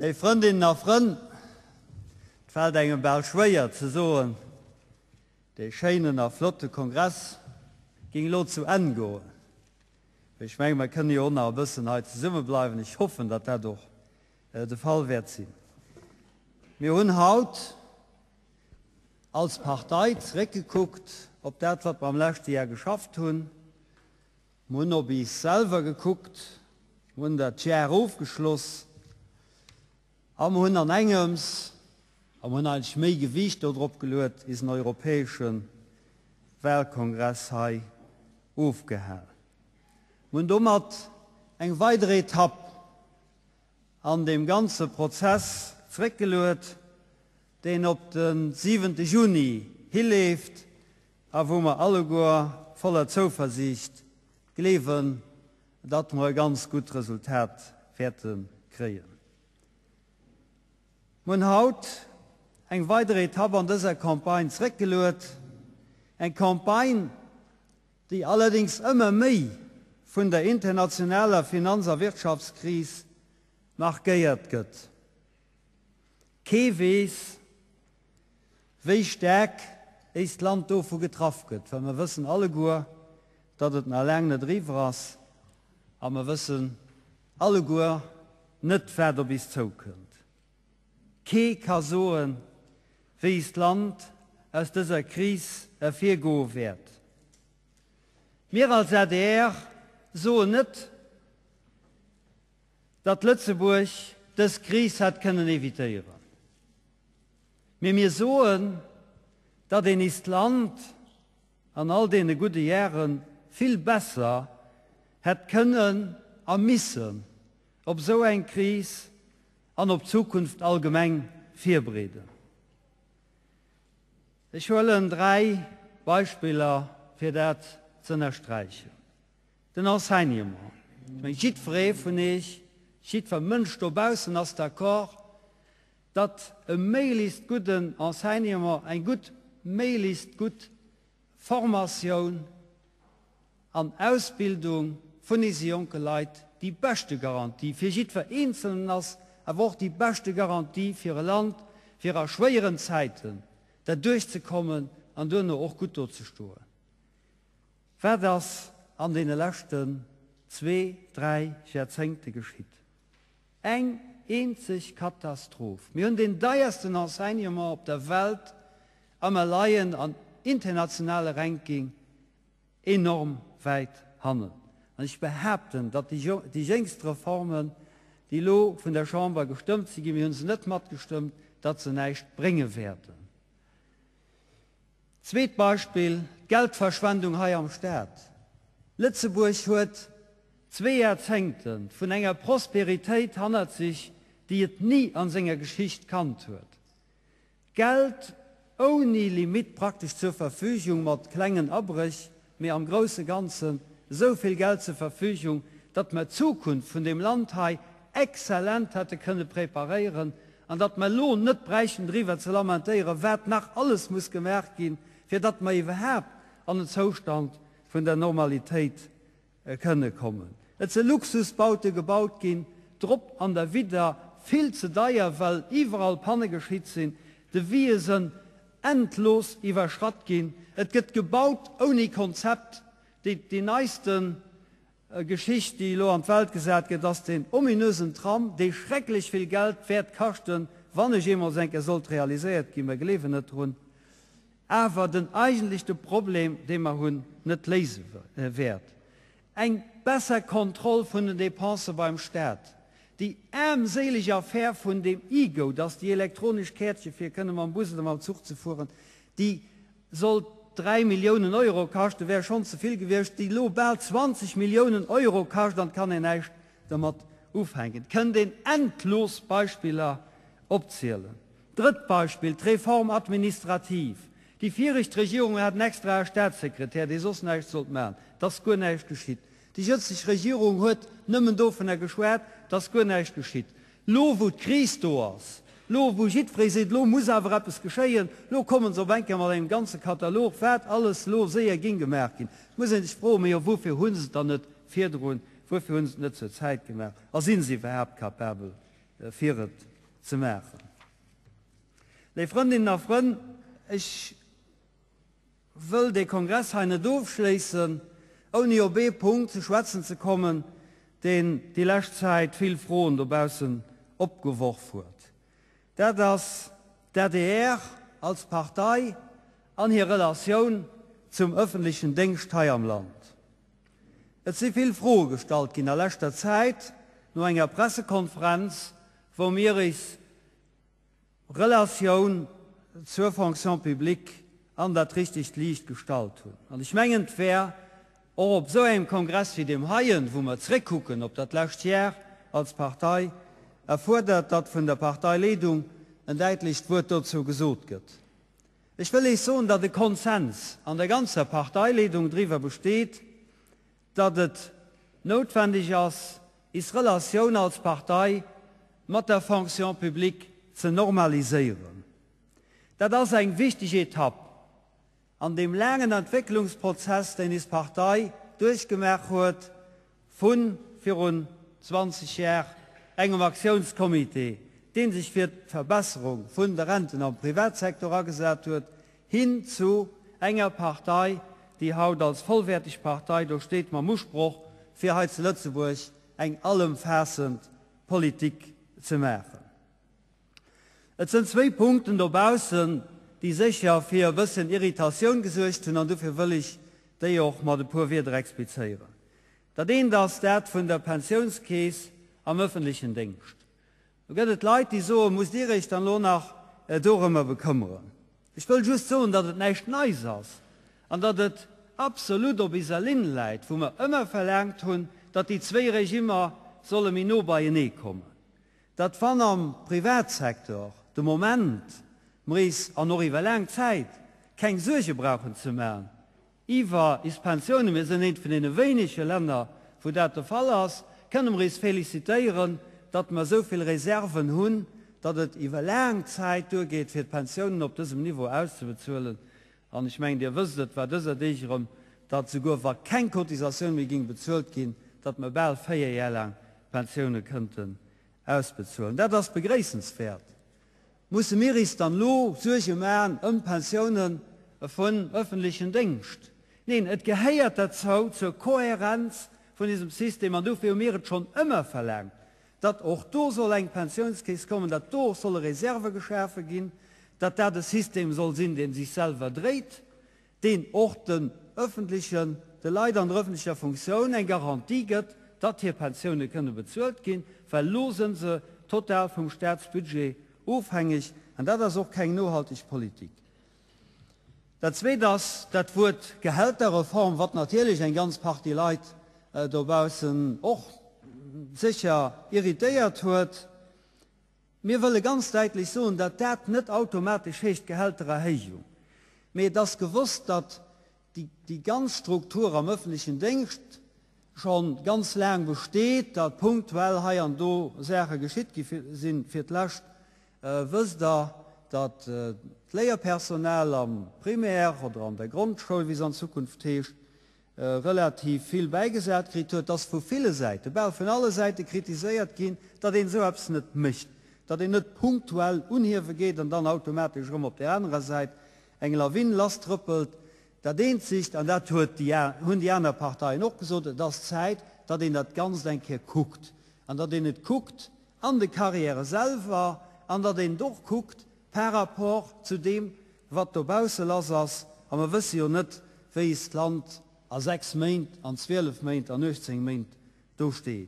Léif Frëndinnen a Frënn, et fält engem bal schwéier ze soen, dee schéinen a flotte Kongress ging elo zu Enn goen. Mee ech menge mer kënne jo och nach e bëssen hei zesumme bleiwen. Ech hoffen, datt dat och de Fall wäert sinn. Mir hunn haut als Partei zeréckgekuckt op dat, wat mer am leschte Jar geschafft hunn. Mer hunn op is selwer gekuckt, mer hunn dat Jar ofgeschloss a mer hunn an engems, a mer hunn eigentlech méi Gewiicht do drop geluet, isen europäesche Wahlkongress hei ofgehal. Mer hunn domat eng weider Etapp an deem ganze Prozess zréckgeluet, deen op de siwente Juni hileeft a wou mer alleguer voller Zouversiicht gleewen, datt mer e ganz gutt Resultat wäerte kréien. Mer hunn haut eng weider Etapp an dëser Campagne zréckgeluet, eng Campagne, déi allerdéngs ëmmer méi vun der internationaler Finanz a Wirtschaftskris markéiert gëtt. Kee weess, wéi staark éist Land dovu getraff gëtt, well mer wëssen alleguer, datt et nach laang net eriwwer ass a mer wëssen alleguer net, wat op is zoukënnt. Kee ka soen, wéi ist Land aus dëser Kris ervirgoe wäert. Mir als adr soen net, datt Lëtzebuerg dës Kris hätt kënnen evitéieren. Mee mir soen, datt een ist Land an all deene gudde Jahre vill besser hätt kënnen a missen op esou eng Kris an op d'Zukunft allgemeng virbereeden. Ech huelen 3 Beispiller, fir dat z'ënnersträichen. Den Enseignement, ech mengen, jiddweree vun Iech, jiddwer Mënsch dobaussen ass d'accord, datt e méiglechst gudden Enseignement, eng gutt, méiglechst gutt Formatioun an Ausbildung vun ise jonke Leit déi beschte Garantie fir jiddwer Eenzelnen ass, awer och déi beschte Garantie fir e Land, fir a schwéieren Zäiten derduerch ze kommen an duerno och gutt do ze stoen. Wat ass an deene leschten zwee, dräi Järzéngte geschitt? Eng eenzeg Katastroph! Mir hunn deen deiersten Enseignement op der Welt a mer leien an internationale Ranking enorm wäit hannen. An ech behaapten, datt déi jéngst Reformen, déi elo vun der Chamber gestëmmt si ginn, mir hu se net matgestëmmt, datt se näischt brénge wäerten. Zweet Beispill, d'Geldverschwendung hei am Staat. Lëtzebuerg huet zwee Jarzéngte vun enger Prosperitéit hannert sech, déi et ni an senger Geschicht kannt huet. Geld ouni Limitt praktesch zur Verfügung, mat klengen Abréch, mee am grousse Ganzen esou vill Geld zur Verfügung, datt mer d'Zukunft vun deem Land hei exzellent hätte kënne preparéieren an datt mer elo net bräichten driwwer ze lamentéieren, wat nach alles muss gemaach ginn, fir datt mer iwwerhaapt an en Zoustand vun der Normalitéit kënne kommen. Et se Luxusbaute gebaut ginn, drop an derwidder, vill ze deier, well iwwerall Panne geschitt sinn, Devisë sënn endlos iwwerschratt ginn, et gëtt gebaut ouni Konzept. Déi déi neiste Geschicht, déi elo an d'Welt gesat gëtt, ass deen ominösen Tram, dee schrecklech vill Geld wäert kaschten, wann e jeemools eng Kéier sollt realiséiert ginn, mer gleewen net drun, awer den eigentlechte Problem, dee mer hunn, net léise wäert. Eng besser Kontroll vun den Dépensë beim Staat. Déi aarmséileg Affär vun deem e-go, dass déi elektronesch Käertche fir kënne mam Bus oder mam Zuch ze fueren, déi sollt 3 Milliounen Euro kaschten, wär schonn ze vill gewiescht, déi elo bal 20 Milliounen Euro kascht an et kann een näischt dermat ufänken. Et kënnt een endlos Beispiller opzielen. Drëtt Beispill, d'Réforme administrative. Déi viregt Regierung hat en extrae Statssekretär, dee soss näischt sollt maachen. Et ass guer näischt geschitt. Déi jëtzeg Regierung huet nëmmen dovunner geschwat, et ass guer näischt geschitt. Lo wou d'Kris do ass, lo wou jiddweree seet, lo muss awer eppes geschéien, lo komme se op eng Kéier mat engem ganze Katalog, wat alles lo séier géing gemaach ginn. Et muss ee sech froen, Majo, woufir hu se et dann net virdrun, wuerfir hu se et net zur Zäit gemaach a si se iwwerhaapt capabel fir et? ze maachen. Léif Frëndinnen a Frënn, ech wëll dee Kongress hei net ofschléissen, ouni op ee Punkt ze schwätzen ze kommen, deen déi lescht Zäit vill Froen dobaussen opgeworf huet. Dat ass d'ADR als Partei an hir Relatioun zum öffentlichen Déngscht hei am Land. Et si vill Froe gestallt ginn a leschter Zäit no enger Pressekonferenz, wou mir eis Relatioun zur Fonction publique an dat richtegt Liicht gestallt hunn. An ech mengen, et wär och op esou engem Kongress wéi deem heien, wou mer zréckkucken op dat lescht Jar als Partei, erfuerdert, datt vun der Parteileedung en däitlecht Wuert dozou gesot gëtt. Ech wëll Iech soen, datt e Konsens an der ganzer Parteileedung driwwer besteet, datt et noutwendeg ass, is Relatioun als Partei mat der Fonction publique ze normaliséieren. Dat ass eng wichteg Etapp an deem laangen Entwécklungsprozess, deen is Partei duerchgemaach huet vu virun 20 Jar engem Aktiounscomité, dee sech fir d'Verbesserung vun de Renten am Privatsektor agesat huet, hin zu enger Partei, déi haut als vollwäerteg Partei do steet mam Usproch, fir hei zu Lëtzebuerg eng allëmfaassend Politik ze maachen. Et sënn zwéi Punkten dobaussen, déi sécher fir e bëssen Irritatioun gesuergt hunn, an dofir wëll ech déi och mat e puer Wierder explizéieren. Dat eent ass dat vun der Pensiounskeess am öffentlechen Déngscht. Do gëtt et Leit, déi soen, Musst Dir Iech dann elo nach dorëmmer bekëmmeren? Ech wëll just soen, datt et näischt Neis ass an datt et absolut op iser Linn läit, wou mer ëmmer verlaangt hunn, datt déi zwéi Regimmer solle méi no beienee kommen. Datt wann am Privatsecteur de Moment mer is, an och iwwer laang Zäit, keng Suerge brauchen ze maachen, Iwwer is Pensiounen, mir sinn eent vun deene wéinege Länner, wou dat de Fall ass, kënne mer is félicitéieren, datt mer esou vill Reserven hunn, datt et iwwer laang Zäit duergeet, fir d'Pensiounen op dësem Niveau auszebezuelen. An ech mengen, Dir wësst et, war dëser Deeg erëm, datt souguer wa keng Cotisatioun méi géing bezuelt ginn, datt mer bal 4 Jar laang d'Pensioune kënnten ausbezuelen. Dat ass begréissenswäert. Musse mir is dann elo Suerge maachen ëm d'Pensiounen vun öffentlichen Déngscht? Neen, et gehéiert derzou, zur Kohärenz vun isem System, an dofir hu mir et schonn ëmmer verlaangt, datt och do soll eng Pensiounskeess kommen, datt do och solle Reserve geschafe ginn, datt dat e System soll sinn, dee sech selwer dréit, deen och den öffentlichen, de Leit an der öffentlecher Funktioun eng Garantie gëtt, datt hir Pensioune kënne bezuelt ginn, well elo sënn se total vum Staatsbudget ofhängeg, an dat ass och keng nohalteg Politik. Dat Zweet ass dat Wuert Gehälterreform, wat natierlech eng ganz Partie Leit dobaussen och sécher irritéiert huet. Mir wëlle ganz däitlech soen, datt dat net automatesch heescht Gehältererhéijung, mee et ass gewosst, datt déi ganz Struktur am öffentlichen Déngscht scho ganz laang besteet, datt punktuell hei an do Saache geschitt gi sinn. Fir d'lescht wësst Der, datt d'Léierpersonal am Primaire oder an der Grondschoul, wéi se an Zukunft heescht, relativ vill bäigesat kritt huet, ass vu ville Säiten, bal vun alle Säite kritiséiert ginn, datt een esou eppes net mécht, datt een net punktuell unhiewe geet an dann automatesch erëm op där anerer Säit eng Lawin lasstrëppelt. Dat eenzegt, an dat huet déi, hunn déi aner Parteien och gesot, et ass Zäit, datt een dat Ganzt eng Kéier kuckt an datt een et kuckt an de Carrièrë selwer an datt een et och kuckt par rapport zu deem, wat dobausse lass ass, a mer wësse jo net, wéi eist Land a 6 Méint, an 12 Méint, an 18 Méint do steet.